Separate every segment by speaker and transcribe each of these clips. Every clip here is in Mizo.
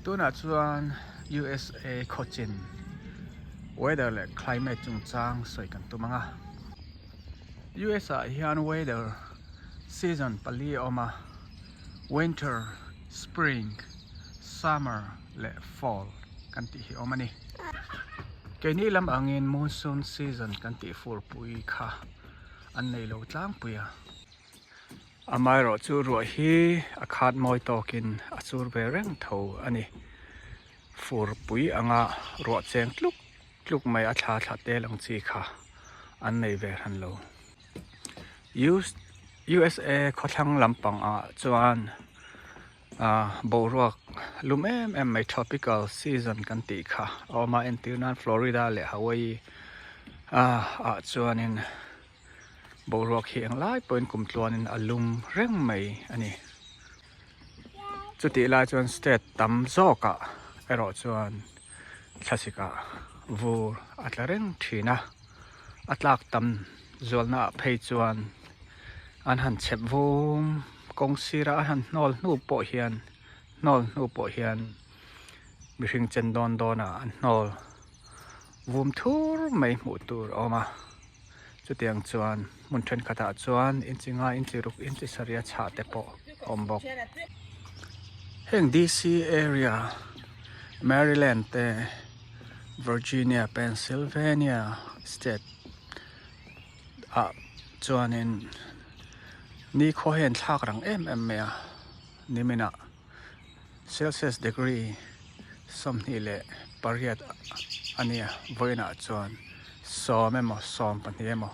Speaker 1: Tunah chuan USA khawchin weather leh climate chungchang sawi kan tum ang a. US ah hian weather season pali a awm a, winter, spring, summer leh fall kan tih hi a awm a ni. Keini lam angin monsoon season kan tih furpui kha an nei lo tlangpui a. Amaherawh chu ruah hi a khat mawi tawkin a chur ve reng tho a ni. Furpui anga ruah cheng tluk tluk mai a thla thla tel ang chi kha an nei ve hran lo. USA khawthlang lampang ah chuan ah boruak lum em em mai tropical season kan tih kha a awm a entir nan Florida leh Hawaii ah ah chuanin Boruak hi englai pawhin kum tluanin a lum reng mai a ni. Chutih lai chuan state tam zawkah erawh chuan thlasikah vur a tla reng thin a, a tlak tam zualnaah phei chuan an han chhep vum kawng sirah an han hnawl hnu pawh hian hnawl hnu pawh hian mihring chen dawn dawnah an hnawl vum thur mai hmuh tur a awm a. Chutiang chuan hmun thenkhatah chuan inchi nga inchi ruk inchi sarih chhah te pawh a awm bawk. Heng DC area Maryland te Virginia Pennsylvania state ah chuanin nikhua hi an thlak rang em em mai a niminah Celsius degree 28 a nia vawiinah chuan sawm emaw 12 emaw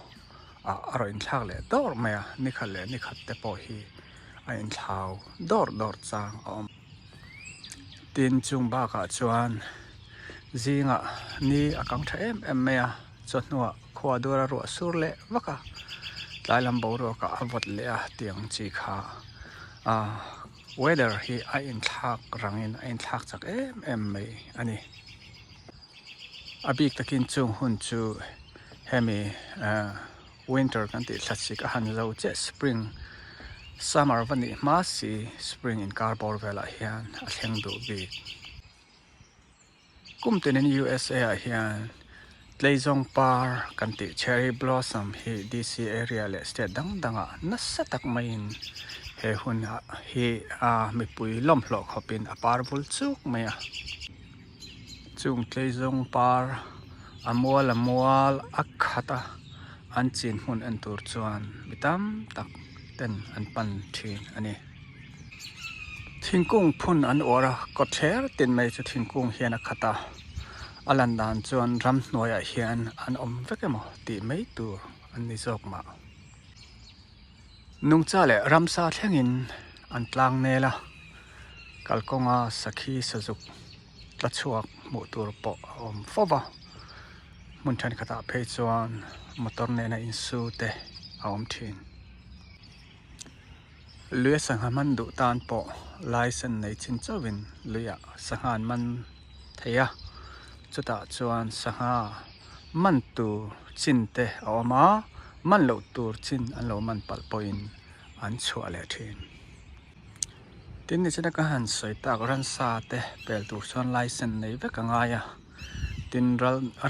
Speaker 1: ah a rawn inthlak leh dawr mai a ni khat leh ni khat te pawh hi a inthlau dawr dawr chang a awm. Tin chung bakah chuan zingah ni a kang tha em em mai a chawhnuah khua dura ruah sur leh vak a tlai lam boruakah a vawt leh a tiang chi kha ah. Weather hi a inthlak rangin a inthlak chak em em mai a ni. A bik takin chung hun chu hemi winter kan tih thlasik a han zo chiah spring summer va nih hma si spring inkar bawr velah hian a thleng duh bik. Kum tinin USA ah hian Tleizawng par kan tih Cherry Blossom hi DC area leh state dang dangah nasa tak maiin he hun hi a mipui lawmhlawh khawpin a par vul chuk mai a. Chung Tleizawng par a mual a mual a khat a an chin hmun en tur chuan mi tam tak ten an pan thin a ni. Thingkung phun an uar a, kawtthler tin mai chu thingkung hian a khat a, a lan dan chuan ramhnuaiah hian an awm vek emaw tih mai tur an ni zawk mah. Nungcha leh ramsa thlengin an tlang nel a, kalkawnga sakhi sazuk tla chhuak hmuh tur pawh a awm fo va, hmun thenkhatah phei chuan motor nena insu te a awm thin. Luia sangha man duh tan pawh license nei chin chauhin luiah sangha an man thei a, chutah chuan sangha man tur chin te a awm a, man loh tur chin an lo man palh pawhin an chhuah leh thin. Tin nichina ka han sawi tak ransa te pel tur chuan license nei vek a ngai a, tin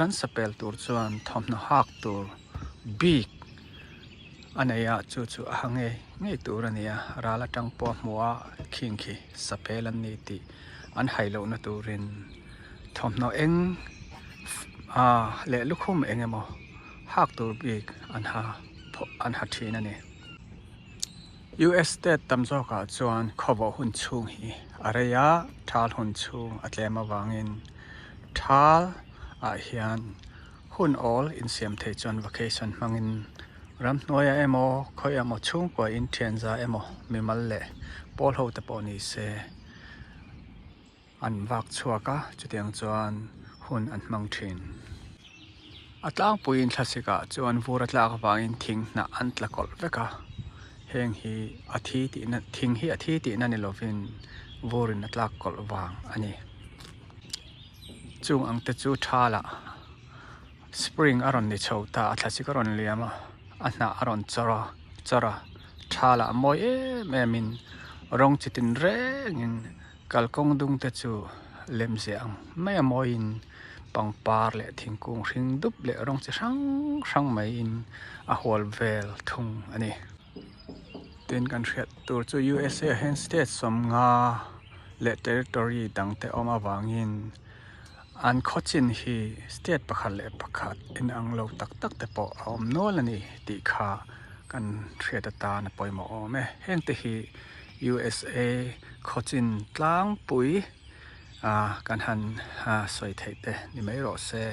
Speaker 1: ransa pel tur chuan thawmhnaw hak tur bik a nei a chu chu a ha ngei ngei tur a ni a ral atang pawh a hmu a khing khi sapel an ni tih an hai lohna turin thawmhnaw eng ah leh lukhum eng emaw hak tur bik an ha an ha thin a ni. U_S state tam zawkah chuan khawvawh hun chhung hi a rei a thal hun chhung a tlem avangin thal ah hian. Hun awl insiam thei chuan vacation hmangin ramhnuaiah emaw khawi emaw chhungkua in thianza emaw mimal leh pawl ho te pawh ni se an vak chhuak a chutiang chuan hun an hmang thin. A tlangpuiin thlasikah chuan vur a tlak avangin thing hnah an tla kawlh vek a, heng hi a thi tihna thing hi a thi tihna ni lovin vurin a tlak kawlh vang a ni. Chung ang te chu thalah spring a rawn ni chho ta a thlasik a rawn liam a a hnah a rawn chawr a chawr a thalah mawi em em in rawng chi tin rengin kalkawng dung te chu Lemziah ang mai a mawiin pangpar leh thingkung hring dup leh rawng chi hrang hrang maiin a hual vel thung a ni. Tin kan hriat tur chu USA ah hian state sawmnga leh territory dang te awm avangin an khawchin hi state pakhat leh pakhat inang lo tak tak te pawh a awm nual a ni tih kha kan hriat atan a pawimawh awm e. Heng te hi USA khawchin tlangpui ah kan han sawi theih te ni mai rawh se.